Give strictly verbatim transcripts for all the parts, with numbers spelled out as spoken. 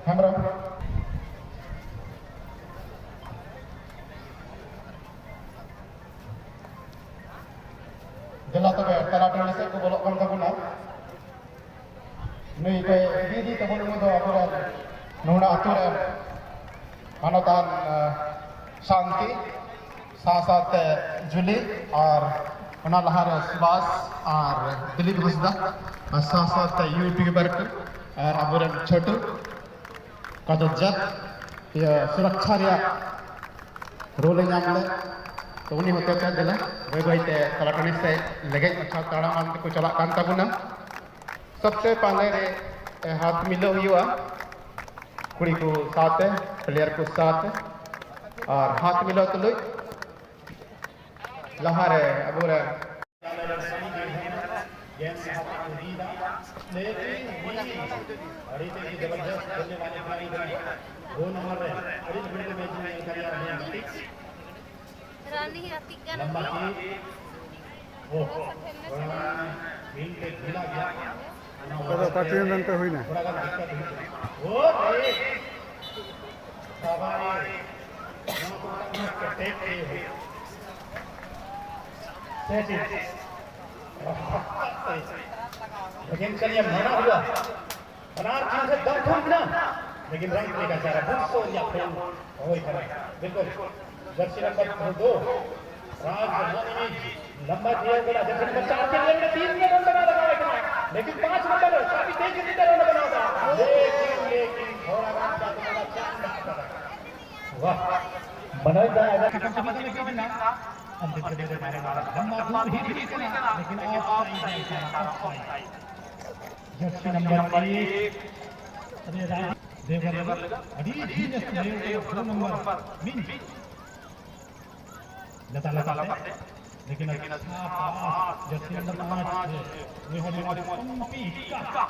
ᱦᱮᱢᱵᱨᱚᱢ᱾ ᱫᱮᱞᱟ ᱛᱚᱵᱮ, ᱛᱟᱞᱟ ᱴᱟᱺᱰᱤ ᱥᱮᱫ ᱠᱚ ᱵᱚᱞᱚᱜ ᱠᱟᱱ ᱛᱟᱵᱚᱱᱟ᱾ ᱱᱩᱭ ᱠᱚᱭ ᱤᱫᱤ ᱤᱫᱤ ᱛᱟᱵᱚᱱ, ᱩᱱᱤ ᱫᱚ ᱟᱵᱚᱨᱮᱱ ᱱᱚᱣᱟ ᱟᱛᱳ ᱨᱮᱱ ᱢᱟᱱᱚᱛᱟᱱ, ᱟᱸ, ᱥᱟᱱᱛᱤ, ᱥᱟᱶ ᱥᱟᱶᱛᱮ ᱡᱩᱞᱤ, ᱟᱨ ᱚᱱᱟ ᱞᱟᱦᱟᱨᱮ ᱥᱩᱵᱷᱟᱥ ᱟᱨ ᱫᱤᱞᱤᱯ ᱦᱟᱸᱥᱫᱟ, ᱟᱨ ᱥᱟᱶ ᱥᱟᱶᱛᱮ ᱭᱩᱴᱩᱵᱟᱨ ᱠᱚ ᱟᱨ ᱟᱵᱚᱨᱮᱱ ᱪᱷᱳᱴᱩ ᱠᱟᱫᱚ ᱡᱟᱛ, ᱤᱭᱟᱹ, ᱥᱩᱨᱚᱠᱪᱷᱟ ᱨᱮᱭᱟᱜ ᱨᱳᱞ ᱮ ᱧᱟᱢ ᱞᱮᱫ᱾ ᱛᱚ ᱩᱱᱤ ᱦᱚᱛᱮᱛᱮ ᱫᱮᱞᱟ ᱵᱟᱹᱭ ᱵᱟᱹᱭᱛᱮ ᱛᱟᱞᱟ ᱴᱟᱺᱰᱤ ᱥᱮᱫ ᱞᱮᱜᱮᱡ ᱢᱟᱪᱷᱟ ᱛᱟᱲᱟᱢ ᱛᱮᱠᱚ ᱪᱟᱞᱟᱜ ᱠᱟᱱ ᱛᱟᱵᱚᱱᱟ᱾ ᱥᱚᱵᱥᱮ ᱯᱟᱦᱞᱮ ᱨᱮ, ᱮ, ᱦᱟᱛ ᱢᱤᱞᱟᱹᱣ ᱦᱩᱭᱩᱜᱼᱟ ᱠᱩᱲᱤ ᱠᱚ ᱥᱟᱶᱛᱮ, ᱯᱞᱮᱭᱟᱨ ᱠᱚ ᱥᱟᱶᱛᱮ, ᱟᱨ ᱦᱟᱛ ᱢᱤᱞᱟᱹᱣ ᱛᱩᱞᱩᱡ ᱞᱟᱦᱟᱨᱮ ᱟᱵᱚᱨᱮᱱ ᱜᱮᱢ ᱥᱟᱵ ᱠᱚ ᱤᱫᱤᱭᱮᱫᱟ᱾ ᱞᱮᱠᱤᱱ ᱟᱹᱰᱤ ᱛᱮᱜᱮ ᱡᱚᱵᱚᱨᱫᱚᱥᱛ ᱠᱷᱮᱞᱱᱮ ᱣᱟᱞᱮ ᱠᱷᱤᱞᱟᱲᱤ ᱠᱟᱱᱟᱭ᱾ ᱫᱳ ᱱᱚᱢᱵᱚᱨ ᱨᱮ ᱟᱹᱰᱤ ᱵᱷᱤᱲ ᱛᱮ ᱢᱮᱪ ᱧᱮᱞ ᱠᱟᱱ ᱜᱮᱭᱟ᱾ ᱨᱟᱱᱤ ᱦᱟᱹᱛᱤ ᱠᱟᱱ ᱞᱟᱢᱵᱟ ᱜᱮᱭᱟ᱾ ᱠᱤᱠ᱾ ᱳᱦ, ᱥᱟᱴᱷᱮᱨ ᱢᱮ ᱛᱷᱚᱲᱟ ᱜᱟᱱ ᱯᱷᱤᱞᱰ ᱛᱮ ᱰᱷᱤᱞᱟ ᱜᱮᱭᱟ᱾ ᱚᱱᱟ ᱟᱫᱚ ᱚᱠᱟ ᱴᱤᱢ ᱨᱮᱱ ᱯᱮ ᱦᱩᱭᱱᱟ? ᱛᱷᱚᱲᱟ ᱜᱟᱱ ᱫᱤᱠᱠᱟᱛ ᱦᱩᱭᱩᱜ ᱠᱟᱱᱟ᱾ ᱳ ᱨᱮ! ᱵᱟᱵᱟ ᱨᱮ! ᱱᱚᱣᱟ ᱠᱚ ᱢᱮᱛᱟᱜ ᱠᱟᱱᱟ ᱠᱮᱴᱮᱡ ᱯᱞᱮ ᱦᱩᱭᱩᱜ᱾ ᱥᱮ ᱪᱮᱫ? ᱵᱷᱟᱜᱮᱱ ᱠᱟᱞᱤᱭᱟ ᱢᱟᱱᱟ ᱦᱩᱭᱩᱜᱼᱟ᱾ ᱵᱟᱱᱟᱨ ᱴᱤᱢ ᱥᱮ ᱫᱚᱢ ᱛᱷᱟᱢ ᱠᱟᱱᱟ, ᱞᱮᱠᱤᱱ ᱨᱟᱱ ᱯᱞᱮ ᱠᱟ ᱪᱟᱨᱟ ᱵᱩᱥ ᱥᱚ ᱨᱮᱭᱟᱜ ᱯᱷᱮᱱ ᱦᱳᱭ ᱠᱟᱱᱟ᱾ ᱵᱤᱞᱠᱩᱞ ᱡᱟᱨᱥᱤ ᱱᱚᱢᱵᱚᱨ ᱫᱳ ᱨᱟᱡᱽ ᱢᱟᱱᱤ ᱞᱟᱢᱵᱟ ᱫᱤᱭᱟ ᱜᱚᱞᱟ ᱡᱟᱨᱥᱤ ᱱᱚᱢᱵᱚᱨ ᱪᱟᱨ ᱠᱷᱮᱞ ᱨᱮ ᱛᱤᱱ ᱨᱮ ᱨᱟᱱ ᱵᱮᱱᱟᱣ ᱞᱟᱜᱟᱣ ᱠᱟᱱᱟ, ᱞᱮᱠᱤᱱ ᱯᱟᱸᱪ ᱱᱚᱢᱵᱚᱨ ᱨᱮ ᱠᱟᱯᱤ ᱛᱮᱡ ᱜᱮ ᱨᱟᱱ ᱵᱮᱱᱟᱣ ᱠᱟᱱᱟ, ᱞᱮᱠᱤᱱ ᱞᱮᱠᱤᱱ ᱛᱷᱚᱲᱟ ᱜᱟᱱ ᱪᱟᱸᱫ ᱵᱚᱸᱜᱟ ᱪᱟᱸᱫ ᱫᱟᱜ ᱠᱟᱫᱟ᱾ ᱣᱟᱦ, ᱵᱟᱰᱟᱭ ᱫᱟ ᱟᱭᱢᱟ ᱠᱟᱛᱷᱟ ᱠᱚ ᱵᱟᱝ ᱞᱟᱹᱭ ᱠᱟᱱᱟ᱾ ᱟᱢ ᱫᱮᱠᱷ ᱠᱟᱛᱮ ᱢᱟᱨᱮ ᱢᱟᱨᱮ ᱞᱟᱢᱵᱟ ᱫᱩᱨ ᱦᱤ ᱦᱤ ᱠᱟᱱᱟ, ᱞᱮᱠᱤᱱ ᱚᱯᱷ ᱥᱟᱭᱤᱰ ᱨᱮ ᱠᱟᱱᱟ, ᱚᱯᱷ ᱥᱟᱭᱤᱰ᱾ ᱡᱟᱨᱥᱤ ᱱᱚᱢᱵᱚᱨ ᱮᱠ, ᱟᱨᱮ ᱨᱟᱡ ᱫᱮᱣᱜᱚᱨ ᱞᱮᱠᱟ, ᱟᱹᱰᱤ ᱡᱤᱱᱤᱥ ᱞᱟᱹᱭ ᱫᱚ ᱱᱚᱢᱵᱚᱨ ᱢᱤᱫ᱾ ᱞᱟᱛᱟᱨ ᱞᱟᱛᱟᱨ ᱛᱮ, ᱞᱮᱠᱤᱱ ᱟᱪᱪᱷᱟ ᱯᱟᱥ, ᱡᱟᱨᱥᱤ ᱱᱚᱢᱵᱚᱨ ᱯᱟᱸᱪ ᱨᱮ, ᱩᱱᱤ ᱦᱚᱸ ᱟᱹᱰᱤ ᱢᱚᱡᱽ ᱯᱚᱢᱯᱤ ᱠᱟᱠᱟ᱾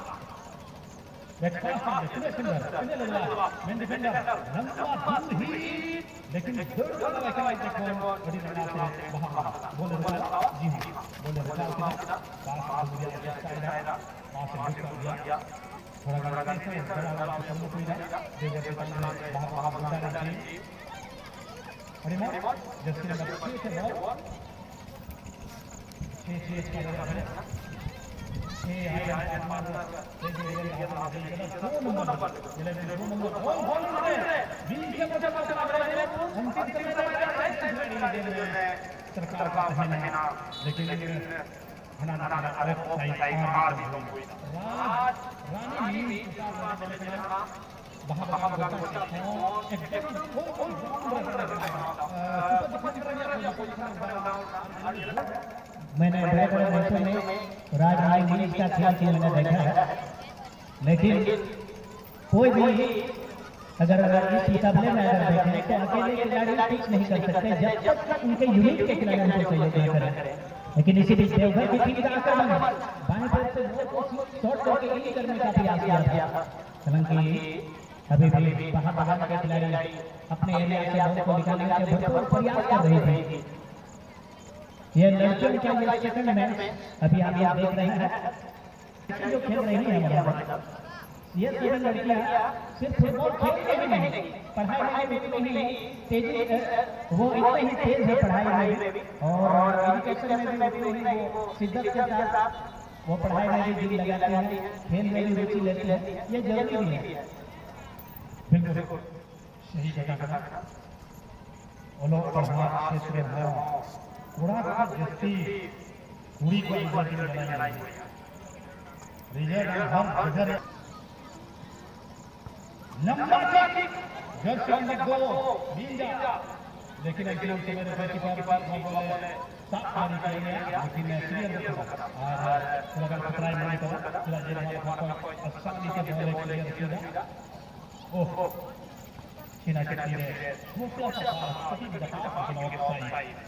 ᱵᱮᱠᱯᱟᱥ ᱠᱟᱱ ᱛᱤᱱᱟᱹᱜ ᱥᱩᱱᱫᱚᱨ, ᱛᱤᱱᱟᱹᱜ ᱞᱟᱜᱟᱣ, ᱢᱮᱱ ᱰᱤᱯᱷᱮᱱᱰᱟᱨ, ᱞᱟᱢᱵᱟ ᱫᱩᱨ ᱦᱤ, ᱞᱮᱠᱤᱱ ᱫᱟᱹᱲ ᱪᱟᱞᱟᱣ ᱮᱠᱟᱞ ᱛᱮ ᱠᱷᱚᱱ ᱟᱹᱰᱤ ᱱᱟᱯᱟᱭ ᱛᱮ ᱵᱟᱦᱟ ᱵᱚᱞ ᱨᱟᱠᱟᱵ, ᱡᱤ ᱦᱟᱸ, ᱵᱚᱞ ᱨᱟᱠᱟᱵ ᱠᱮᱫᱟ, ᱯᱟᱥ ᱟᱹᱜᱩ ᱨᱮᱭᱟᱜ ᱪᱮᱥᱴᱟᱭᱮᱫᱟ, ᱯᱟᱥ ᱮ ᱡᱩᱛ ᱠᱟᱜ ᱜᱮᱭᱟ᱾ ᱛᱷᱚᱲᱟ ᱜᱟᱱ ᱥᱮ ᱛᱷᱚᱲᱟ ᱜᱟᱱ ᱠᱩᱨᱩᱢᱩᱴᱩᱭᱮᱫᱟ᱾ ᱡᱮ ᱡᱟᱹᱥᱛᱤ ᱛᱟᱲᱟᱢ ᱨᱮ ᱵᱟᱦᱟ ᱵᱟᱦᱟ ᱵᱚᱱ ᱫᱟᱲᱮᱭᱟᱜ ᱠᱟᱱᱟ᱾ ᱟᱹᱰᱤ ᱢᱚᱡᱽ, ᱡᱟᱹᱥᱛᱤ ᱞᱮᱠᱟ ᱴᱷᱤᱠ ᱜᱮᱭᱟ, ᱵᱚᱞ᱾ ᱪᱷᱮ, ᱪᱷᱮ, ᱪᱷᱮ, ᱪᱷᱮ, ᱦᱟᱭ, ᱦᱟᱭ, ᱯᱟᱨᱴᱱᱟᱨ, ᱪᱷᱮ, ᱪᱷᱮ, ᱪᱷᱮ, ᱯᱟᱨᱴᱱᱟᱨ, ᱪᱷᱮ, ᱪᱷᱮ, ᱪᱷᱮ, ᱯᱷᱳᱨ ᱱᱚᱢᱵᱚᱨ, ᱤᱞᱮᱵᱷᱮᱱ, ᱯᱷᱳᱨ ᱱᱚᱢᱵᱚᱨ, ᱵᱚᱞ, ᱵᱚᱞ, ᱵᱚᱞ, ᱵᱤᱱ ᱥᱮ ᱢᱚᱡᱟ ᱯᱟᱨᱴᱱᱟᱨ, ᱟᱱᱠᱤᱛ ᱥᱚᱨᱠᱟᱨ ᱛᱟᱦᱮᱱᱟ, ᱞᱮᱠᱤᱱ ᱦᱟᱱᱟ ᱱᱟᱰᱮ ᱚᱯᱷ ᱥᱟᱭᱤᱰ ᱟᱨ ᱢᱤᱫ ᱦᱩᱭᱱᱟ᱾ ᱨᱟᱡᱽ ᱨᱟᱱᱤ ᱢᱤᱱᱤ ᱥᱚᱨᱠᱟᱨ ᱱᱚᱰᱮ ᱢᱮᱱᱟᱜᱼᱟ᱾ ᱵᱟᱦᱟ ᱵᱟᱜᱟᱱ ᱜᱚᱴᱟ ᱥᱮᱫ ᱠᱷᱚᱱ ᱮᱠᱫᱚᱢ ᱯᱷᱩᱞ ᱜᱨᱟᱣᱩᱱᱰ ᱨᱮ ᱥᱩᱯᱟᱨ ᱰᱤᱯᱷᱮᱱᱥ ᱨᱮᱭᱟᱜ ᱯᱚᱡᱤᱥᱚᱱ ᱠᱷᱚᱱ ᱫᱟᱣ ᱟᱨ ᱟᱹᱰᱤ ᱡᱳᱨ᱾ मैंने बड़े बड़े मैचों में राज रानी मिनी का खेल किया मैंने देखा है, लेकिन कोई भी अगर इस मुकाबले में अगर देखें तो अकेले खिलाड़ी कुछ नहीं कर सकते जब तक उनके यूनिट के खिलाड़ी उनको सहयोग न करें। लेकिन इसी बीच देवघर की टीम का आक्रमण, बाएं तरफ से शॉट करके इन करने का प्रयास किया था, हालांकि अभी भी बाहर बगान के खिलाड़ी अपने एरिया से बॉल को निकालने के भरपूर प्रयास कर रही थी। ये लड़कियों का ये सेकंड मैच अभी आप लोग देख रहे हैं, जो खेल रही है हमारे साथ। ये सभी लड़कियां सिर्फ फुटबॉल खेल में ही नहीं, पढ़ाई में भी उतनी ही तेजी, वो इतनी ही तेज है पढ़ाई में भी और एजुकेशन में भी उतनी ही वो शिद्दत के साथ वो पढ़ाई में भी दिल लगाती हैं, खेल में भी रुचि लेती हैं। ये जरूरी भी है। बिल्कुल सही कहा। ᱚᱞᱚᱜ ᱯᱟᱲᱦᱟᱜ ᱠᱷᱮᱛᱨᱮ ᱦᱚᱸ ᱠᱚᱲᱟ ᱠᱷᱚᱱ ᱡᱟᱹᱥᱛᱤ ᱠᱩᱲᱤ ᱠᱚᱣᱟᱜ ᱨᱤᱡᱟᱞᱴ ᱧᱮᱞ ᱦᱩᱭᱩᱜᱼᱟ᱾ ᱨᱤᱡᱟᱞᱴ ᱦᱚᱸ ᱵᱷᱮᱜᱟᱨ ᱞᱟᱢᱵᱟ ᱠᱤᱠ, ᱡᱟᱹᱥᱛᱤ ᱞᱟᱢᱵᱟ ᱠᱚ ᱵᱤᱧᱡᱟ᱾ ᱞᱮᱠᱤᱱ ᱟᱹᱰᱤ ᱥᱚᱢᱚᱭ ᱨᱮ ᱜᱳᱞᱠᱤᱯᱟᱨ ᱵᱚᱞ ᱮ ᱥᱟᱵ ᱠᱟᱜ ᱠᱟᱱ ᱜᱮᱭᱟ, ᱞᱮᱠᱤᱱ ᱠᱞᱤᱭᱟᱨ ᱫᱚ ᱠᱟᱫᱟ᱾ ᱟᱨ ᱛᱷᱚᱲᱟ ᱜᱟᱱ ᱠᱷᱟᱛᱨᱟᱭ ᱢᱮᱱ ᱠᱟᱫᱟ, ᱪᱮᱫᱟᱜ ᱡᱮ ᱱᱚᱣᱟ ᱫᱚ ᱠᱷᱚᱡ ᱟᱥᱟᱱᱤ ᱛᱮ ᱵᱚᱞ ᱮ ᱠᱞᱤᱭᱟᱨ ᱠᱮᱫᱟ᱾ ᱳᱦ, ᱪᱷᱤᱱᱟ ᱪᱷᱤᱱᱤ ᱨᱮ ᱪᱷᱳᱴᱟ ᱥᱟ ᱯᱟᱥ, ᱠᱟᱹᱴᱤᱡ ᱵᱮᱴᱟ ᱯᱟᱥ, ᱞᱮᱠᱤᱱ ᱚᱯᱷ ᱥᱟᱭᱤᱰ᱾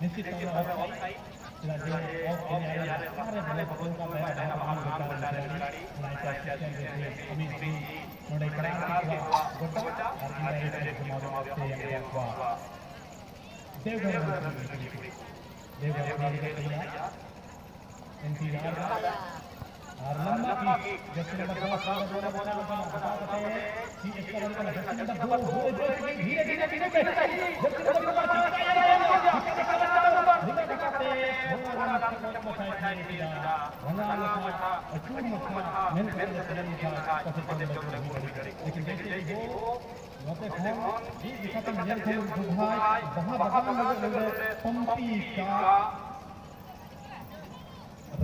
ᱱᱤᱥᱪᱤᱛ ᱛᱚᱨ ᱯᱮ ᱚᱯᱷ ᱥᱟᱭᱤᱰ, ᱪᱮᱫᱟᱜ ᱡᱮ ᱚᱯᱷ ᱮᱨᱤᱭᱟ ᱨᱮ ᱚᱠᱟᱨᱮ ᱵᱚᱞᱮ ᱵᱚᱞ ᱠᱚ ᱵᱟᱭ ᱵᱟᱭ ᱵᱟᱭ ᱵᱟᱭ ᱠᱷᱤᱞᱟᱲᱤ, ᱞᱟᱭᱤᱴ ᱟᱨ ᱥᱤᱥᱴᱮᱢ ᱨᱮ ᱟᱹᱢᱤᱱ ᱥᱤᱝ ᱱᱚᱰᱮ ᱠᱷᱤᱞᱟᱲᱤ ᱠᱚᱣᱟᱜ ᱜᱚᱰᱟ ᱟᱨ ᱤᱱᱰᱟᱭᱨᱮᱠᱴ ᱡᱚᱢᱟ ᱯᱮ ᱮᱢ ᱠᱚᱣᱟ᱾ ᱫᱮᱣᱜᱷᱚᱨ ᱫᱮᱣᱜᱷᱚᱨ ᱠᱷᱚᱱ ᱜᱮ ᱛᱮᱭᱟᱨ ᱮᱱ ᱴᱤ ᱟᱨ ᱟᱨ ᱞᱟᱢᱵᱟ ᱠᱤᱠ, ᱡᱟᱹᱥᱛᱤ ᱱᱚᱰᱮ ᱯᱟᱥ ᱠᱚ ᱫᱚᱦᱚ ᱠᱟᱫᱟ, ᱦᱟᱛᱟᱣ ᱠᱟᱛᱮ ᱪᱮᱥᱴᱟ ᱠᱟᱛᱮ ᱫᱷᱤᱨᱮ ᱫᱷᱤᱨᱮ ᱫᱷᱤᱨᱮ ᱫᱷᱤᱨᱮ ᱨᱤᱞᱟ ᱠᱟᱛᱮ ᱵᱷᱟᱸᱜᱟ ᱢᱟᱪᱷᱟ, ᱟᱹᱪᱩᱨ ᱢᱟᱪᱷᱟ ᱢᱮᱱ ᱠᱟᱛᱮ ᱥᱮᱨᱮᱧ ᱞᱮᱠᱷᱟᱱ ᱯᱟᱥᱮᱡ ᱡᱚᱢ ᱞᱟᱹᱜᱤᱫ ᱦᱩᱭ ᱫᱟᱲᱮᱭᱟᱜᱼᱟ᱾ ᱞᱮᱠᱤᱱ ᱡᱮᱭᱥᱮ ᱦᱤ ᱱᱚᱛᱮ ᱠᱷᱚᱱ ᱢᱤᱫ ᱞᱮᱠᱟᱛᱮ ᱧᱮᱞ ᱠᱷᱟᱱ ᱵᱩᱡᱷᱟᱹᱣ ᱵᱟᱦᱟ ᱵᱟᱜᱟᱱ ᱞᱟᱹᱜᱤᱫ ᱱᱚᱰᱮ ᱯᱟᱢᱯᱤ ᱠᱟ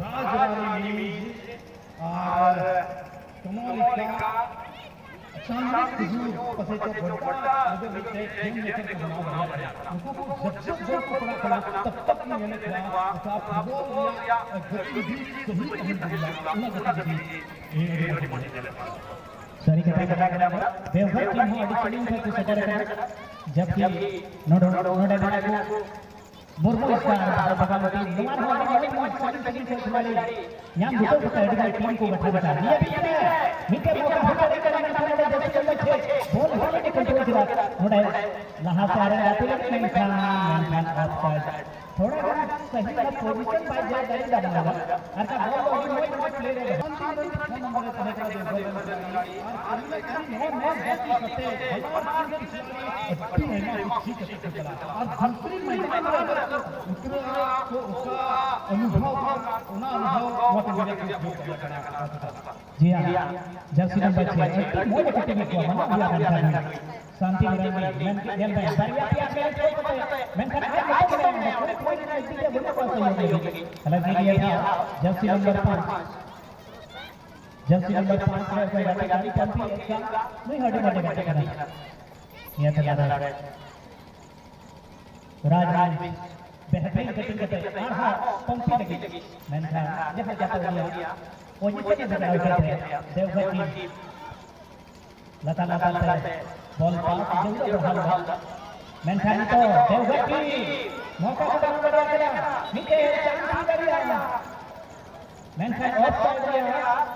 ᱨᱟᱡᱽ ᱨᱟᱱᱤ ᱱᱤᱭᱩᱡᱽ ᱟᱨ ᱠᱚᱢᱚᱞᱤᱠᱟ ᱪᱟᱸᱫᱽ ᱠᱩᱡᱩᱨ ᱯᱟᱥᱮ ᱪᱚ ᱜᱚᱴᱟ ᱨᱮᱫᱚ ᱢᱤᱫᱴᱮᱡ ᱯᱷᱤᱞᱢ ᱢᱮᱠᱟᱨ ᱠᱚ ᱵᱮᱱᱟᱣ ᱫᱟᱲᱮᱭᱟᱜ ᱠᱟᱱᱟ᱾ ᱩᱱᱠᱩ ᱠᱚ ᱡᱟᱵ ᱡᱟᱵ ᱡᱟᱵ ᱠᱚ ᱯᱟᱲᱟᱜ ᱠᱟᱱᱟ, ᱛᱟᱵ ᱛᱟᱵ ᱤᱧ ᱧᱮᱞᱮᱫ ᱠᱚᱣᱟ ᱚᱠᱟ ᱯᱷᱩᱴᱵᱚᱞ ᱨᱮᱭᱟᱜ ᱜᱟᱛᱤᱵᱤᱫᱷᱤ ᱥᱟᱹᱦᱤ ᱛᱟᱦᱮᱱ ᱡᱟᱹᱨᱩᱲᱟ, ᱚᱱᱟ ᱜᱟᱛᱤᱵᱤᱫᱷᱤ ᱤᱧ ᱟᱹᱰᱤ ᱢᱚᱡᱽ ᱤᱧ ᱧᱮᱞᱮᱫ ᱠᱚᱣᱟ᱾ ᱥᱟᱹᱨᱤ ᱠᱟᱛᱷᱟ ᱠᱟᱱᱟ᱾ ᱫᱮᱣᱜᱷᱚᱨ ᱴᱤᱢ ᱦᱚᱸ ᱟᱹᱰᱤ ᱥᱟᱺᱜᱤᱧ ᱥᱟᱺᱜᱤᱧ ᱠᱷᱚᱱ ᱠᱚ ᱥᱮᱴᱮᱨ ᱟᱠᱟᱱᱟ, ᱡᱟᱵᱠᱤ ᱱᱚᱰᱮ, ᱱᱚᱰᱮ ᱢᱮᱱᱟᱜ ᱠᱚ ᱢᱩᱨᱢᱩ ᱥᱴᱟᱨ ᱟᱨ ᱵᱟᱜᱟᱱ ᱴᱤᱢ, ᱱᱚᱣᱟ ᱨᱮᱦᱚᱸ ᱟᱹᱰᱤ ᱢᱚᱡᱽ ᱢᱚᱡᱽ ᱥᱟᱺᱜᱤᱧ ᱥᱟᱺᱜᱤᱧ ᱠᱷᱚᱱ ᱠᱷᱤᱞᱟᱲᱤ ᱧᱟᱢ ᱡᱩᱴᱟᱹᱣ ᱠᱟᱛᱮ ᱟᱹᱰᱤ ᱢᱚᱡᱽ ᱴᱤᱢ ᱠᱚ ᱜᱚᱴᱷᱚᱱ ᱟᱠᱟᱫᱟ᱾ ᱱᱤᱭᱟᱹ ᱵᱤᱪ ᱨᱮ ᱢᱤᱫᱴᱮᱱ ᱢᱚᱠᱟ ᱦᱩᱭ ᱫᱟᱲᱮ ᱠᱟᱱᱟ, ᱢᱮᱱᱠᱷᱟᱱ ᱱᱚᱰᱮ ᱡᱟᱹᱥᱛᱤ ᱞᱮᱱ ᱠᱷᱮᱞ ᱵᱚᱞ ᱦᱚᱸ ᱟᱹᱰᱤ ᱠᱚ ᱡᱳᱨ ᱠᱮᱫᱟ᱾ ᱱᱚᱰᱮ ᱞᱟᱦᱟ ᱥᱮᱫ ᱨᱮ ᱟᱹᱛᱩ ᱞᱮᱱ, ᱢᱮᱱᱠᱷᱟᱱ, ᱢᱮᱱᱠᱷᱟᱱ ᱚᱯᱷᱥᱟᱭᱤᱰ᱾ ᱛᱷᱚᱲᱟ ᱜᱟᱱ ᱥᱟᱦᱤ ᱚᱱᱟ ᱯᱚᱡᱤᱥᱚᱱ ᱵᱟᱭ ᱡᱟᱭ ᱫᱟᱲᱮ ᱠᱟᱫᱟ᱾ ᱟᱨ ᱠᱟ ᱵᱚᱞ ᱫᱚ ᱟᱹᱰᱤ ᱢᱚᱡᱽ ᱢᱚᱡᱽ ᱯᱞᱮ ᱨᱮ ᱯᱷᱳᱱ ᱱᱚᱢᱵᱚᱨ ᱨᱮ ᱛᱟᱦᱮᱸ ᱠᱟᱱᱟ ᱡᱮ ᱵᱚᱞ ᱮᱢ ᱠᱟᱱᱟ᱾ ᱟᱨ ᱟᱹᱰᱤ ᱢᱚᱡᱽ ᱱᱚᱣᱟ ᱢᱮᱪ ᱜᱟᱛᱮ ᱠᱟᱛᱮ ᱵᱟᱱᱟᱨ ᱴᱤᱢ ᱨᱮᱱ ᱠᱷᱤᱞᱟᱲᱤ ᱟᱹᱰᱤ ᱟᱭᱢᱟ ᱠᱚ ᱪᱮᱫ ᱠᱟᱛᱮ ᱠᱚ ᱪᱟᱞᱟᱜᱼᱟ᱾ ᱟᱨ ᱫᱩᱥᱨᱤ ᱢᱟᱭᱫᱟᱱ ᱨᱮ ᱩᱛᱨᱟᱹᱜᱼᱟ ᱠᱚ, ᱚᱠᱟ ᱚᱱᱩᱵᱷᱚᱵ, ᱚᱱᱟ ᱚᱱᱩᱵᱷᱚᱵ ᱱᱚᱣᱟ ᱴᱤᱢ ᱨᱮ ᱡᱳᱜ ᱫᱟᱲᱮᱭᱟᱜ ᱠᱟᱱᱟ᱾ ᱡᱤ ᱦᱟᱸ, ᱡᱟᱹᱨᱥᱤ ᱱᱟᱢᱵᱟᱨ ᱪᱷᱮ, ᱟᱹᱰᱤ ᱢᱚᱡᱽ ᱮᱠᱴᱤᱝ ᱠᱚᱣᱟ, ᱢᱟᱱᱟᱣ ᱜᱮᱭᱟ ᱢᱮᱱᱠᱷᱟᱱ ᱥᱟᱱᱛᱤ ᱢᱩᱨᱢᱩ, ᱢᱮᱱ ᱠᱮᱫ ᱧᱮᱞ ᱢᱮ, ᱵᱟᱨᱭᱟ ᱯᱮᱭᱟ ᱠᱷᱮᱞ ᱠᱷᱮᱞ ᱠᱟᱛᱮ, ᱢᱮᱱᱠᱷᱟᱱ ᱟᱡ ᱱᱤᱛᱚᱜ ᱢᱮᱱᱟᱭᱟ, ᱠᱚᱭᱮᱠ ᱯᱚᱭᱮᱱᱴ ᱨᱮᱱᱟᱜ ᱤᱫᱤ ᱜᱮ ᱵᱟᱹᱱᱩᱜ ᱠᱚᱣᱟ ᱥᱮ ᱤᱭᱟᱹ ᱞᱟᱹᱜᱤᱫ᱾ ᱦᱟᱞᱟᱝᱠᱤ ᱱᱤᱭᱟᱹ ᱫᱷᱟᱣ ᱡᱟᱹᱨᱥᱤ ᱱᱟᱢᱵᱟᱨ ᱯᱟᱸᱪ, ᱡᱟᱹᱨᱥᱤ ᱱᱟᱢᱵᱟᱨ ᱯᱟᱸᱪ ᱨᱮ ᱚᱠᱚᱭ ᱜᱟᱛᱮ ᱠᱟᱱ ᱯᱟᱢᱯᱤ ᱮᱠᱥᱟ, ᱱᱩᱭ ᱦᱚᱸ ᱟᱹᱰᱤ ᱢᱚᱡᱽ ᱮ ᱜᱟᱛᱮ ᱠᱟᱱᱟ᱾ ᱱᱤᱭᱟᱹ ᱛᱟᱞᱟ ᱨᱮ ᱨᱟᱡᱽ ᱵᱮᱦᱛᱨᱤᱱ ᱠᱟᱴᱤᱝ ᱠᱟᱛᱮ ᱟᱨᱦᱚᱸ ᱯᱟᱢᱯᱤ ᱞᱟᱹᱜᱤᱫ, ᱢᱮᱱᱠᱷᱟᱱ ᱡᱟᱦᱟᱸ ᱞᱮᱠᱟᱛᱮ ᱩᱱᱤᱭᱟᱜ ᱯᱚᱡᱤᱥᱚᱱ ᱮ ᱵᱟᱡᱟᱣ ᱠᱮᱫ ᱛᱟᱭᱟ, ᱫᱮᱣᱜᱷᱚᱨ ᱴᱤᱢ ᱞᱟᱛᱟᱨ ᱞᱟᱛᱟᱨ ᱛᱮ ᱵᱚᱞ ᱯᱟᱥ ᱡᱟᱹᱨᱩᱲ ᱵᱟᱲᱦᱟᱣ ᱞᱮᱫᱟ᱾ ᱢᱮᱱᱠᱷᱟᱱ ᱱᱤᱛᱚᱜ ᱫᱮᱣᱜᱷᱚᱨ ᱴᱤᱢ ᱢᱚᱠᱟ ᱠᱚ ᱵᱟᱝ ᱵᱟᱰᱟᱭ ᱠᱟᱱᱟ, ᱢᱤᱫᱴᱮᱱ ᱪᱟᱱᱥ ᱦᱩᱭ ᱫᱟᱲᱮᱭᱟᱜᱼᱟ᱾ ᱢᱮᱱᱠᱷᱟᱱ ᱚᱯᱷ ᱥᱟᱭᱤᱰ ᱨᱮᱭᱟᱜ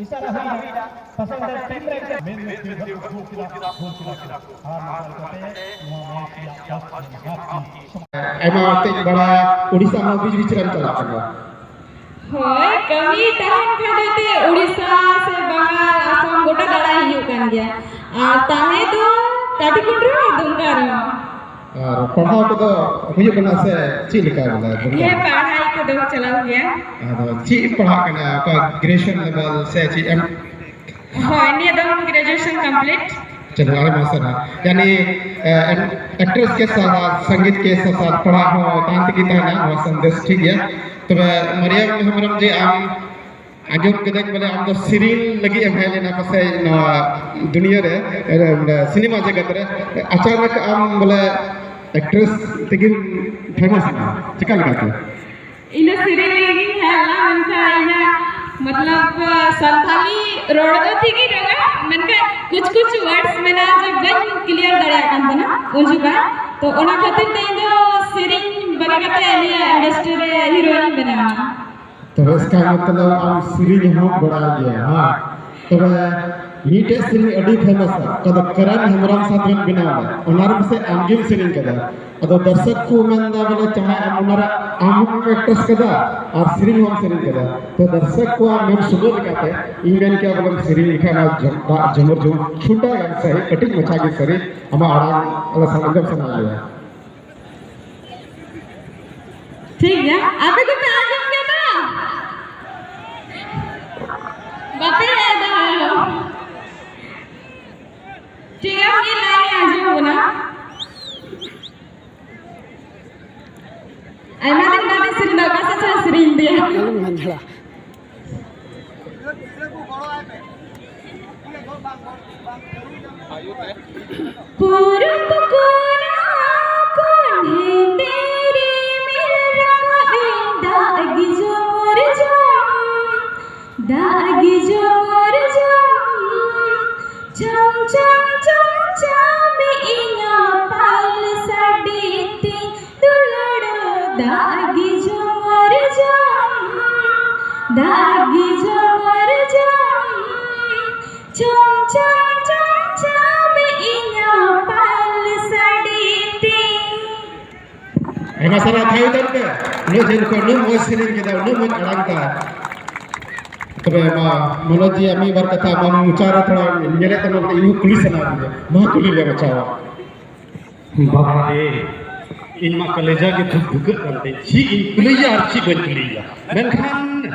ᱤᱥᱟᱨᱟ ᱦᱩᱭ ᱮᱱᱟ᱾ ᱯᱟᱥᱮ ᱚᱸᱰᱮ ᱴᱤᱢ ᱨᱮ ᱢᱮᱱ ᱢᱮ ᱫᱮᱣᱜᱷᱚᱨ ᱠᱚ ᱜᱳᱞ ᱠᱮᱫᱟ, ᱜᱳᱞ ᱠᱮᱫᱟ ᱠᱚ᱾ ᱟᱨ ᱱᱚᱝᱠᱟ ᱞᱮᱠᱟᱛᱮ ᱱᱚᱣᱟ ᱢᱮᱪ ᱨᱮᱭᱟᱜ ᱯᱷᱟᱥᱴ ᱦᱟᱯ ᱟᱭᱢᱟ ᱛᱮᱡ ᱵᱟᱲᱟ ᱩᱰᱤᱥᱟ ᱦᱚᱸ ᱵᱤᱪ ᱵᱤᱪ ᱨᱮᱱ ᱪᱟᱞᱟᱜ ᱠᱟᱱᱟ᱾ ᱦᱳᱭ, ᱠᱟᱹᱢᱤ ᱛᱟᱦᱮᱱ ᱠᱷᱟᱱ ᱫᱚ ᱮᱱᱛᱮ ᱩᱲᱤᱥᱥᱟ ᱥᱮ ᱵᱟᱝᱜᱟᱞ, ᱟᱥᱟᱢ ᱜᱚᱴᱟ ᱫᱟᱬᱟᱭ ᱦᱩᱭᱩᱜ ᱠᱟᱱ ᱜᱮᱭᱟ᱾ ᱟᱨ ᱛᱟᱦᱮᱸ ᱫᱚ ᱠᱟᱹᱴᱤᱡ ᱠᱷᱚᱱ ᱨᱮᱦᱚᱸ ᱫᱚᱢᱠᱟ ᱨᱮᱦᱚᱸ᱾ ᱟᱨ ᱯᱟᱲᱦᱟᱣ ᱠᱚᱫᱚ ᱦᱩᱭᱩᱜ ᱠᱟᱱᱟ ᱥᱮ ᱪᱮᱫ ᱞᱮᱠᱟ ᱵᱚᱞᱮ ᱫᱚᱢᱠᱟ? ᱦᱮᱸ, ᱯᱟᱲᱦᱟᱣ ᱠᱚᱫᱚ ᱪᱟᱞᱟᱣ ᱜᱮᱭᱟ᱾ ᱟᱫᱚ ᱪᱮᱫ ᱯᱟᱲᱦᱟᱜ ᱠᱟᱱᱟ? ᱚᱠᱟ ᱜᱨᱮᱡᱩᱭᱮᱥᱚᱱ ᱞᱮᱵᱮᱞ ᱥᱮ ᱪᱮᱫ ᱮᱢ? ᱦᱳᱭ, ᱱᱤᱭᱟᱹ ᱫᱚ ᱜᱨᱮᱡᱩᱭᱮᱥᱚᱱ ᱠᱚᱢᱯᱞᱤᱴ᱾ ᱪᱚᱞᱚ, ᱟᱭᱢᱟ ᱥᱟᱨᱦᱟᱣ᱾ ᱭᱟᱱᱤ, ᱮ, ᱮᱠᱴᱨᱮᱥ ᱠᱮ ᱥᱟᱛᱷ ᱥᱟᱛᱷ, ᱥᱚᱝᱜᱤᱛ ᱠᱮ ᱥᱟᱛᱷ ᱥᱟᱛᱷ ᱯᱟᱲᱦᱟᱣ ᱦᱚᱸ ᱛᱟᱦᱮᱱ ᱛᱮᱜᱮ ᱛᱟᱦᱮᱱᱟ, ᱱᱚᱣᱟ ᱥᱟᱸᱫᱮᱥ ᱴᱷᱤᱠ ᱜᱮᱭᱟ᱾ ᱛᱚᱵᱮ ᱢᱟᱨᱤᱭᱟᱢ ᱦᱮᱢᱵᱨᱚᱢ, ᱡᱮ ᱟᱢ ᱟᱸᱡᱚᱢ ᱠᱮᱫᱟᱹᱧ ᱵᱚᱞᱮ ᱟᱢ ᱫᱚ ᱥᱮᱨᱮᱧ ᱞᱟᱹᱜᱤᱫ ᱮᱢ ᱦᱮᱡ ᱞᱮᱱᱟ ᱯᱟᱥᱮᱡ ᱱᱚᱣᱟ ᱫᱩᱱᱤᱭᱟᱹ ᱨᱮ, ᱮ, ᱚᱸᱰᱮ ᱥᱤᱱᱮᱢᱟ ᱡᱮᱜᱮᱛ ᱨᱮ, ᱟᱪᱟᱱᱚᱠ ᱟᱢ ᱵᱚᱞᱮ ᱮᱠᱴᱨᱮᱥ ᱛᱮᱜᱮᱢ ᱯᱷᱮᱢᱟᱥ ᱮᱱᱟ, ᱪᱮᱠᱟ ᱞᱮᱠᱟᱛᱮ? ᱤᱧ ᱫᱚ ᱥᱮᱨᱮᱧ ᱞᱟᱹᱜᱤᱫ ᱤᱧ ᱦᱮᱡ ᱞᱮᱱᱟ, ᱢᱮᱱᱠᱷᱟᱱ ᱤᱧᱟᱹᱜ ᱢᱚᱛᱞᱚᱵ ᱥᱟᱱᱛᱟᱲᱤ ᱨᱚᱲ ᱫᱚ ᱴᱷᱤᱠ ᱜᱤᱧ ᱨᱚᱲᱟ, ᱢᱮᱱᱠᱷᱟᱱ ᱠᱩᱪ ᱠᱩᱪ ᱣᱟᱨᱰᱥ ᱢᱮᱱᱟᱜᱼᱟ ᱡᱮ ᱵᱟᱹᱧ ᱠᱞᱤᱭᱟᱨ ᱫᱟᱲᱮᱭᱟᱜ ᱠᱟᱱ ᱛᱟᱦᱮᱱᱟ ᱩᱱ ᱡᱚᱠᱷᱟ᱾ ᱛᱚ ᱚᱱᱟ ᱠᱷᱟᱹᱛᱤᱨ ᱛᱮ ᱤᱧ ᱫᱚ ᱥᱮᱨᱮᱧ ᱵᱟᱹᱜᱤ ᱠᱟᱛᱮ ᱱᱤᱭᱟᱹ ᱤᱱᱰᱟᱥᱴᱨᱤ ᱨᱮ ᱦᱤᱨᱳᱭᱤᱱ ᱤᱧ ᱵᱮᱱᱟᱣ ᱮᱱᱟ᱾ ᱛᱚᱵᱮ ᱤᱥᱠᱟ ᱢᱚᱛᱞᱚᱵ ᱟᱢ ᱥᱮᱨᱮᱧ ᱦᱚᱸ ᱵᱟᱲᱟᱭ ᱜᱮᱭᱟ, ᱦᱮᱸ? ᱛᱚᱵᱮ ᱢᱤᱫᱴᱮᱡ ᱥᱮᱨᱮᱧ ᱟᱹᱰᱤ ᱯᱷᱮᱢᱟᱥᱟ, ᱚᱠᱟ ᱫᱚ ᱠᱟᱨᱟᱱ ᱦᱮᱢᱵᱨᱚᱢ ᱥᱟᱶ ᱛᱮᱵᱮᱱ ᱵᱮᱱᱟᱣ ᱞᱮᱫ, ᱚᱱᱟ ᱨᱮ ᱯᱟᱥᱮᱡ ᱟᱢ ᱜᱮᱢ ᱥᱮᱨᱮᱧ ᱠᱟᱫᱟ᱾ ᱟᱫᱚ ᱫᱚᱨᱥᱚᱠ ᱠᱚ ᱢᱮᱱᱫᱟ ᱵᱚᱞᱮ ᱪᱟᱦᱮ ᱟᱢ ᱚᱱᱟ ᱨᱮ ᱟᱢ ᱦᱚᱸᱢ ᱮᱠᱴᱨᱮᱥ ᱠᱟᱫᱟ ᱟᱨ ᱥᱮᱨᱮᱧ ᱦᱚᱸᱢ ᱥᱮᱨᱮᱧ ᱠᱟᱫᱟ᱾ ᱛᱚ ᱫᱚᱨᱥᱚᱠ ᱠᱚᱣᱟᱜ ᱢᱮᱱ ᱥᱚᱫᱚᱨ ᱞᱮᱠᱟᱛᱮ ᱤᱧ ᱢᱮᱱ ᱠᱮᱭᱟ ᱵᱚᱞᱮ ᱥᱮᱨᱮᱧ ᱞᱮᱠᱷᱟᱱ ᱚᱱᱟ ᱡᱚ-, ᱫᱟᱜ ᱡᱷᱩᱢᱩᱨ ᱡᱷᱩᱢᱩᱨ ᱪᱷᱩᱴᱟ ᱜᱟᱱ ᱥᱟᱹᱨᱤ, ᱠᱟᱹᱴᱤᱡ ᱢᱟᱪᱷᱟ ᱜᱮ ᱥᱟᱹᱨᱤ, ᱟᱢᱟᱜ ᱟᱲᱟᱝ ᱟᱞᱮ ᱥᱟᱱᱟᱢ ᱥᱟᱱᱟ ᱞᱮᱭᱟ᱾ ᱴᱷᱤᱠ ᱜᱮᱭᱟ, ᱟᱯᱮ ᱫᱚᱯᱮ ᱟᱸᱡᱚᱢ ᱠᱮᱫᱟ? ᱵᱟᱯᱮ ᱞᱟᱹᱭ ᱫᱟ? ᱴᱷᱤᱠ ᱜᱮᱭᱟ, ᱢᱤᱫ ᱞᱟᱭᱤᱱ ᱟᱸᱡᱚᱢ ᱵᱚᱱᱟ᱾ ᱟᱭᱢᱟ ᱫᱤᱱ ᱵᱟᱫᱮ ᱥᱮᱨᱮᱧ ᱫᱟ, ᱚᱠᱟ ᱥᱮᱫ ᱪᱚᱭ ᱥᱮᱨᱮᱧ ᱤᱫᱤᱭᱟ? ᱟᱞᱚᱢ ᱢᱮᱱ ᱫᱟᱲᱮᱭᱟᱜᱼᱟ᱾ ᱯᱩᱨᱩᱵ ᱠᱚᱱᱟ ᱠᱷᱚᱱ ᱦᱮᱸᱫᱮ ᱨᱤᱢᱤᱞ ᱨᱟᱠᱟᱵ ᱮᱱ, ᱫᱟᱜ ᱜᱮ ᱡᱷᱚᱢᱚᱨ ᱡᱷᱚᱢ, ᱫᱟᱜ ᱜᱮ ᱡᱷᱚᱢᱚᱨ ᱡᱷᱚᱢ, ᱪᱷᱚᱢ ᱪᱷᱚᱢ ᱪᱷᱚᱢ ᱪᱷᱚᱢ ᱤᱧᱟᱹᱜ ᱯᱟᱞ ᱥᱟᱰᱮ ᱛᱮ, ᱫᱩᱞᱟᱹᱲ ᱫᱟᱜ ᱜᱮ ᱡᱷᱚᱢᱚᱨ ᱡᱷᱚᱢ, ᱫᱟᱜ ᱜᱮ ᱡᱷᱚᱢᱚᱨ ᱡᱷᱚᱢ, ᱪᱷᱚᱢ ᱪᱷᱚᱢ ᱪᱷᱚᱢ ᱪᱷᱚᱢ ᱤᱧᱟᱹᱜ ᱯᱟᱞ ᱥᱟᱰᱮ ᱛᱮ᱾ ᱟᱭᱢᱟ ᱥᱟᱨᱦᱟᱣ, ᱛᱷᱟᱭᱚ ᱛᱟᱞ ᱯᱮ᱾ ᱩᱱᱟᱹᱜ ᱡᱷᱟᱹᱞ ᱠᱷᱚᱱ ᱩᱱᱟᱹᱜ ᱢᱚᱡᱽ ᱥᱮᱨᱮᱧ ᱠᱮᱫᱟ, ᱩᱱᱟᱹᱜ ᱢᱚᱡᱽ ᱟᱲᱟᱝ ᱛᱟᱭ᱾ ᱛᱚᱵᱮ ᱢᱟ ᱢᱚᱱᱳᱡᱽ ᱡᱤ, ᱟᱢ ᱢᱤᱫ ᱵᱟᱨ ᱠᱟᱛᱷᱟ ᱟᱢᱟᱜ ᱢᱚᱪᱟ ᱨᱮ ᱛᱷᱚᱲᱟ ᱧᱮᱞᱮᱫ ᱛᱟᱢᱟ, ᱵᱚᱞᱮ ᱤᱧ ᱦᱚᱸ ᱠᱩᱞᱤ ᱥᱟᱱᱟ ᱠᱤᱫᱤᱧᱟ, ᱢᱟ ᱠᱩᱞᱤ ᱞᱮ ᱢᱟᱪᱷᱟᱣᱟ᱾ ᱵᱟᱵᱟ ᱨᱮ, ᱤᱧ ᱢᱟ ᱠᱟᱞᱮᱡᱟ ᱜᱮ ᱫᱷᱩᱠ ᱫᱷᱩᱠᱟᱹᱜ ᱠᱟᱱ ᱛᱤᱧ, ᱪᱮᱫ ᱤᱧ ᱠᱩᱞᱤᱭᱟ ᱟᱨ ᱪᱮᱫ ᱵᱟᱹᱧ ᱠᱩᱞᱤᱭᱟ᱾ ᱢᱮᱱᱠᱷᱟᱱ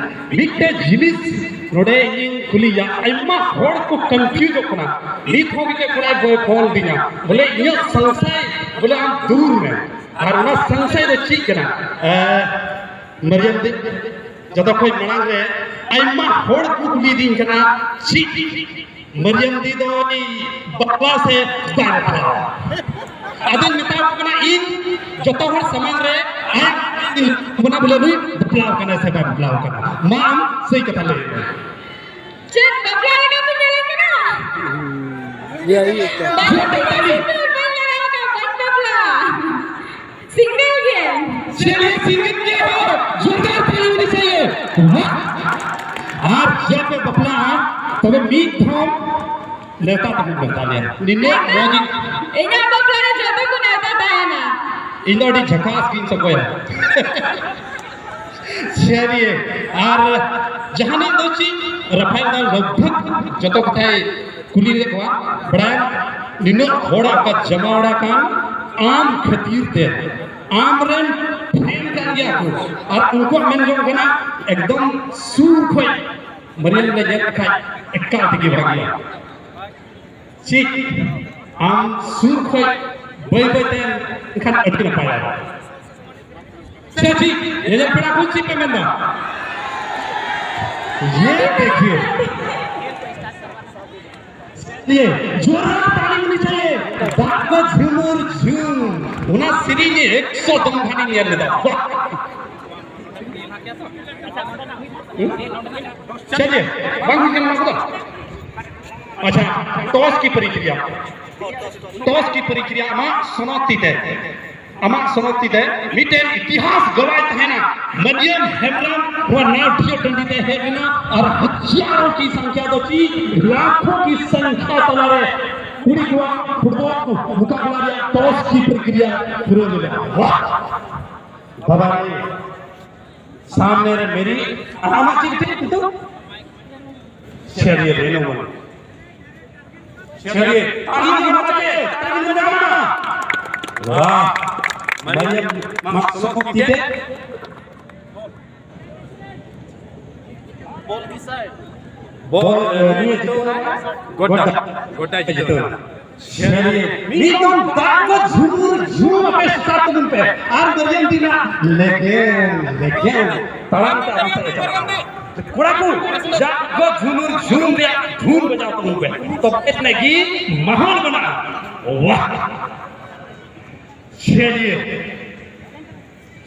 ᱢᱤᱫᱴᱮᱡ ᱡᱤᱱᱤᱥ ᱱᱚᱰᱮ ᱤᱧᱤᱧ ᱠᱩᱞᱤᱭᱟ, ᱟᱭᱢᱟ ᱦᱚᱲ ᱠᱚ ᱠᱚᱱᱯᱷᱤᱭᱩᱡᱚᱜ ᱠᱟᱱᱟ᱾ ᱱᱤᱛ ᱦᱚᱸ ᱢᱤᱫᱴᱮᱡ ᱠᱚᱲᱟᱭ ᱵᱚᱭ ᱯᱷᱳᱱ ᱫᱤᱧᱟ, ᱵᱚᱞᱮ ᱤᱧᱟᱹᱜ ᱥᱚᱝᱥᱟᱭ ᱵᱚᱞᱮ ᱟᱢ ᱫᱩᱨ ᱢᱮ, ᱟᱨ ᱚᱱᱟ ᱥᱚᱝᱥᱟᱭ ᱫᱚ ᱪᱮᱫ ᱠᱟᱱᱟ? ᱮ, ᱢᱟᱨᱤᱭᱟᱢ ᱫᱤ, ᱡᱚᱛᱚ ᱠᱷᱚᱡ ᱢᱟᱲᱟᱝ ᱨᱮ ᱟᱭᱢᱟ ᱦᱚᱲ ᱠᱚ ᱠᱩᱞᱤᱭᱮᱫᱤᱧ ᱠᱟᱱᱟ, ᱪᱮᱫ ᱢᱟᱨᱤᱭᱟᱢ ᱫᱤ ᱫᱚᱭ ᱵᱟᱯᱞᱟ ᱥᱮ ᱵᱟᱭ ᱵᱟᱯᱞᱟᱣᱟ? ᱟᱫᱚᱧ ᱢᱮᱛᱟ ᱠᱚ ᱠᱟᱱᱟ, ᱤᱧ ᱡᱚᱛᱚ ᱦᱚᱲ ᱥᱟᱢᱟᱝ ᱨᱮ ᱟᱭᱟᱜ ᱢᱮᱱᱟ ᱵᱚᱞᱮ ᱱᱩᱭ ᱵᱟᱯᱞᱟᱣ ᱠᱟᱱᱟᱭ ᱥᱮ ᱵᱟᱭ ᱵᱟᱯᱞᱟᱣ ᱠᱟᱱᱟ᱾ ᱢᱟ ᱟᱢ ᱥᱟᱹᱭ ᱠᱟᱛᱷᱟ ᱞᱟᱹᱭ ᱢᱮ᱾ ᱪᱮᱫ ᱵᱟᱯᱞᱟ ᱞᱮᱠᱟ ᱯᱮ ᱧᱮᱞᱮ ᱠᱟᱱᱟ? ᱤᱭᱟᱹ, ᱤᱭᱟᱹ, ᱤᱭᱟᱹ᱾ ᱵᱟᱹᱧ ᱵᱟᱯᱞᱟ, ᱵᱟᱹᱧ ᱵᱟᱯᱞᱟ, ᱵᱟᱹᱧ ᱵᱟᱯᱞᱟ᱾ ᱥᱤᱝᱜᱮᱞ ᱜᱮ᱾ ᱪᱮᱫ ᱮ ᱥᱤᱝᱜᱮᱞ ᱜᱮ ᱦᱚ? ᱡᱳᱨᱫᱟᱨ ᱛᱟᱞᱤ ᱦᱚᱱᱤ ᱪᱟᱦᱤᱭᱮ᱾ ᱟᱨ ᱡᱟᱯᱮ ᱵᱟᱯᱞᱟᱜᱼᱟ, ᱛᱚᱵᱮ ᱢᱤᱫ ᱫᱷᱟᱣ ᱱᱮᱣᱛᱟ ᱛᱟᱦᱮᱸ ᱠᱟᱱ ᱛᱟᱞᱮᱭᱟ᱾ ᱱᱤᱱᱟᱹᱜ ᱢᱚᱡᱽ ᱤᱧ ᱤᱧᱟᱹᱜ ᱵᱟᱯᱞᱟ ᱨᱮ ᱡᱚᱛᱚ ᱠᱚ ᱱᱮᱣᱛᱟ ᱛᱟᱦᱮᱱᱟ᱾ ᱤᱧ ᱫᱚ ᱟᱹᱰᱤ ᱡᱷᱟᱠᱟᱥ ᱜᱤᱧ ᱥᱚᱜᱚᱭᱟ᱾ ᱥᱟᱹᱨᱤ᱾ ᱟᱨ ᱡᱟᱦᱟᱱᱟᱜ ᱫᱚ ᱪᱮᱫ ᱨᱟᱯᱷᱟᱭᱮᱞ ᱫᱟ ᱞᱟᱜᱽ ᱵᱷᱟᱜᱽ ᱡᱚᱛᱚ ᱠᱟᱛᱷᱟᱭ ᱠᱩᱞᱤ ᱞᱮᱫ ᱠᱚᱣᱟ᱾ ᱵᱟᱲᱟᱭᱟᱢ, ᱱᱤᱱᱟᱹᱜ ᱦᱚᱲᱟᱜ ᱚᱠᱟ ᱡᱟᱢᱟᱣᱲᱟ ᱠᱟᱱ ᱟᱢ ᱠᱷᱟᱹᱛᱤᱨ ᱛᱮ, ᱟᱢ ᱨᱮᱱ ᱯᱷᱮᱱ ᱠᱟᱱ ᱜᱮᱭᱟ ᱠᱚ, ᱟᱨ ᱩᱱᱠᱩᱣᱟᱜ ᱢᱮᱱ ᱡᱚᱝ ᱠᱟᱱᱟ ᱮᱠᱫᱚᱢ ᱥᱩᱨ ᱠᱷᱚᱡ ᱢᱟᱨᱤᱭᱟᱢ ᱞᱮ ᱧᱮᱞ ᱞᱮᱠᱷᱟᱡ ᱮᱠᱟᱞ ᱛᱮᱜᱮ ᱵᱷᱟᱜᱤᱭᱟ᱾ ᱪᱮᱫ ᱟᱢ ᱥᱩᱨ ᱠᱷᱚᱡ ᱵᱟᱹᱭ ᱵᱟᱹᱭ ᱛᱮ ᱮᱱᱠᱷᱟᱱ ᱟᱹᱰᱤ ᱱᱟᱯᱟᱭᱟ᱾ ᱥᱮ ᱪᱮᱫ? ᱧᱮᱧᱮᱞ ᱯᱮᱲᱟ ᱠᱚ ᱪᱮᱫ ᱯᱮ ᱢᱮᱱᱫᱟ? ᱤᱭᱮ ᱫᱮᱠᱷᱤᱭᱮ᱾ ᱤᱭᱮ, ᱡᱳᱨᱫᱟᱨ ᱛᱟᱞᱤ ᱦᱚᱱᱤ ᱪᱟᱦᱤᱭᱮ᱾ ᱫᱟᱜ ᱠᱚ ᱡᱷᱩᱢᱩᱨ ᱡᱷᱩᱢ᱾ ᱚᱱᱟ ᱥᱮᱨᱮᱧ ᱮᱠᱥᱚ ᱫᱚᱢ ᱜᱟᱱᱤᱧ ᱧᱮᱞ ᱞᱮᱫᱟ᱾ ᱵᱟᱦ! ᱪᱮᱫ ᱡᱮ? ᱵᱟᱝ ᱦᱩᱭ ᱠᱟᱱᱟ ᱚᱱᱟ ᱠᱚᱫᱚ? ᱟᱪᱪᱷᱟ, ᱴᱚᱥ ᱠᱤ ᱯᱨᱚᱠᱨᱤᱭᱟ᱾ ᱴᱚᱥ ᱠᱤ ᱯᱨᱚᱠᱨᱤᱭᱟ ᱟᱢᱟᱜ ᱥᱚᱱᱚᱛ ᱛᱤ ᱛᱮ᱾ ᱟᱢᱟᱜ ᱥᱚᱱᱚᱛ ᱛᱤ ᱛᱮ ᱢᱤᱫᱴᱮᱱ ᱤᱛᱤᱦᱟᱥ ᱜᱟᱵᱟᱭ ᱛᱟᱦᱮᱱᱟ᱾ ᱢᱟᱹᱨᱤᱭᱟᱹᱢ ᱦᱮᱢᱵᱨᱚᱢ ᱱᱚᱣᱟ ᱱᱟᱣᱰᱤᱭᱟᱹ ᱴᱟᱺᱰᱤ ᱛᱮ ᱦᱮᱡ ᱞᱮᱱᱟ ᱟᱨ ᱦᱟᱡᱟᱨᱚ ᱠᱤ ᱥᱚᱝᱠᱷᱭᱟ ᱫᱚ ᱪᱮᱫ ᱞᱟᱠᱷᱚ ᱠᱤ ᱥᱚᱝᱠᱷᱭᱟ ᱛᱟᱞᱟᱨᱮ ᱠᱩᱲᱤ ᱠᱚᱣᱟᱜ ᱯᱷᱩᱴᱵᱚᱞ ᱢᱩᱠᱟᱵᱞᱟ ᱨᱮᱭᱟᱜ ᱴᱚᱥ ᱠᱤ ᱯᱨᱚᱠᱨᱤᱭᱟ ᱯᱩᱨᱟᱹᱣ ᱞᱮᱱᱟ᱾ ᱣᱟᱦ! ᱵᱟᱵᱟ ᱨᱮ, ᱥᱟᱢᱱᱮ ᱨᱮ ᱢᱮᱨᱤ, ᱟᱨ ᱟᱢᱟᱜ ᱪᱮᱫ ᱧᱩᱛᱩᱢ? ᱪᱷᱮᱲᱤᱭᱮ ᱨᱮᱱᱩ ᱢᱩᱨᱢᱩ᱾ ᱪᱷᱮᱲᱤᱭᱮ, ᱟᱢᱟᱜ ᱧᱩᱛᱩᱢ ᱪᱮᱫ? ᱛᱟᱲᱟᱢ ᱧᱩᱛᱩᱢ ᱪᱮᱫ? ᱣᱟᱦ, ᱢᱟᱨᱤᱭᱟᱢ ᱢᱟᱠᱥᱚ ᱠᱚ ᱛᱤᱛᱮ᱾ ᱵᱚᱞ, ᱮ, ᱱᱤᱭᱟᱹ ᱡᱤᱛᱟᱹᱣ ᱮᱱᱟ᱾ ᱜᱚᱰᱟ, ᱜᱚᱰᱟ ᱡᱤᱛᱟᱹᱣ ᱮᱱᱟ᱾ ᱥᱮᱨᱮᱧ, ᱢᱤᱫ ᱫᱚᱢ ᱫᱟᱜ ᱠᱚ ᱡᱷᱩᱢᱩᱨ ᱡᱷᱩᱢ ᱟᱯᱮ ᱥᱮᱛᱟ ᱛᱟᱵᱚᱱ ᱯᱮ᱾ ᱟᱨ ᱫᱚᱨᱭᱟᱢ ᱫᱤᱱᱟ ᱞᱮᱠᱮᱱ, ᱞᱮᱠᱮᱱ ᱛᱟᱲᱟᱢ ᱛᱮ ᱟᱨᱟᱢ ᱛᱮ ᱪᱟᱞᱟᱜᱼᱟ᱾ ᱠᱚᱲᱟ ᱠᱚ, ᱫᱟᱜ ᱠᱚ ᱡᱷᱩᱢᱩᱨ ᱡᱷᱩᱢ ᱨᱮᱭᱟᱜ ᱫᱷᱩᱱ ᱵᱟᱡᱟᱣ ᱛᱟᱵᱚᱱ ᱯᱮ᱾ ᱛᱚᱵᱮ ᱟᱹᱱᱤᱡ ᱜᱮ ᱢᱟᱦᱚᱞ ᱵᱮᱱᱟᱜᱼᱟ᱾ ᱣᱟᱦ! ᱪᱮᱞᱤᱭᱮ᱾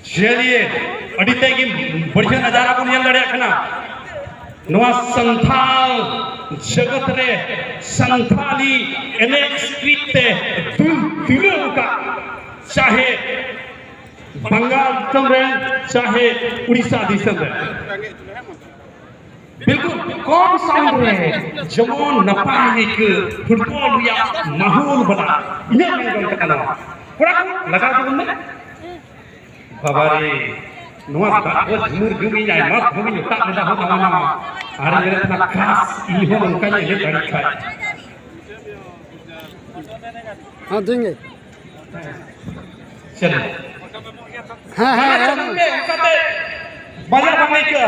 ᱪᱮᱞᱤᱭᱮ, ᱟᱹᱰᱤ ᱛᱮᱫ ᱜᱮ ᱵᱟᱹᱲᱤᱡ ᱱᱟᱡᱟᱨᱟ ᱵᱚᱱ ᱧᱮᱞ ᱫᱟᱲᱮᱭᱟᱜ ᱠᱟᱱᱟ᱾ ᱱᱚᱣᱟ ᱥᱟᱱᱛᱷᱟᱞ ᱡᱚᱜᱚᱛ ᱨᱮ ᱥᱟᱱᱛᱷᱟᱞᱤ ᱮᱱᱮᱡ ᱥᱠᱨᱤᱯᱴ ᱛᱮ ᱫᱩᱞ ᱛᱤᱨᱞᱟᱹ ᱟᱠᱟᱫ, ᱪᱟᱦᱮ ᱵᱟᱝᱜᱟᱞ ᱫᱤᱥᱚᱢ ᱨᱮ, ᱪᱟᱦᱮ ᱩᱲᱤᱥᱥᱟ ᱫᱤᱥᱚᱢ ᱨᱮ᱾ ᱵᱤᱞᱠᱩᱞ ᱠᱚᱢ ᱥᱟᱣᱩᱱᱰ ᱨᱮ ᱡᱮᱢᱚᱱ ᱱᱟᱯᱟᱭ ᱟᱹᱭᱠᱟᱹᱜ, ᱯᱷᱩᱴᱵᱚᱞ ᱨᱮᱭᱟᱜ ᱢᱟᱦᱚᱞ ᱵᱟᱞᱟ ᱤᱱᱟᱹᱜ ᱢᱮᱱ ᱡᱚᱝ ᱠᱟᱱᱟ᱾ ᱱᱚᱣᱟ ᱠᱚᱲᱟ ᱠᱚ ᱞᱟᱜᱟᱣ ᱛᱟᱵᱚᱱ ᱢᱮ᱾ ᱵᱟᱵᱟ ᱨᱮ, ᱱᱚᱣᱟ ᱫᱟᱜ ᱠᱚ ᱡᱷᱩᱢᱩᱨ ᱡᱷᱩᱢᱩᱨ ᱤᱧ ᱟᱭᱢᱟ ᱫᱷᱟᱣ ᱤᱧ ᱚᱴᱟᱜ ᱞᱮᱫᱟ ᱦᱳ ᱱᱟᱣᱟ ᱱᱟᱣᱟ᱾ ᱟᱨ ᱤᱧ ᱢᱮᱱᱮᱫ ᱛᱟᱦᱮᱱᱟ, ᱠᱟᱥ, ᱤᱧ ᱦᱚᱸ ᱱᱚᱝᱠᱟᱧ ᱮᱱᱮᱡ ᱫᱟᱲᱮᱭᱟᱜ ᱠᱷᱟᱡ᱾ ᱦᱮᱸ, ᱫᱩᱧ ᱜᱮ᱾ ᱪᱚᱞᱚ᱾ ᱦᱮᱸ, ᱦᱮᱸ, ᱦᱮᱸ᱾ ᱚᱱᱠᱟᱛᱮ ᱵᱟᱡᱟᱨ ᱵᱟᱝ ᱟᱹᱭᱠᱟᱹᱜᱼᱟ᱾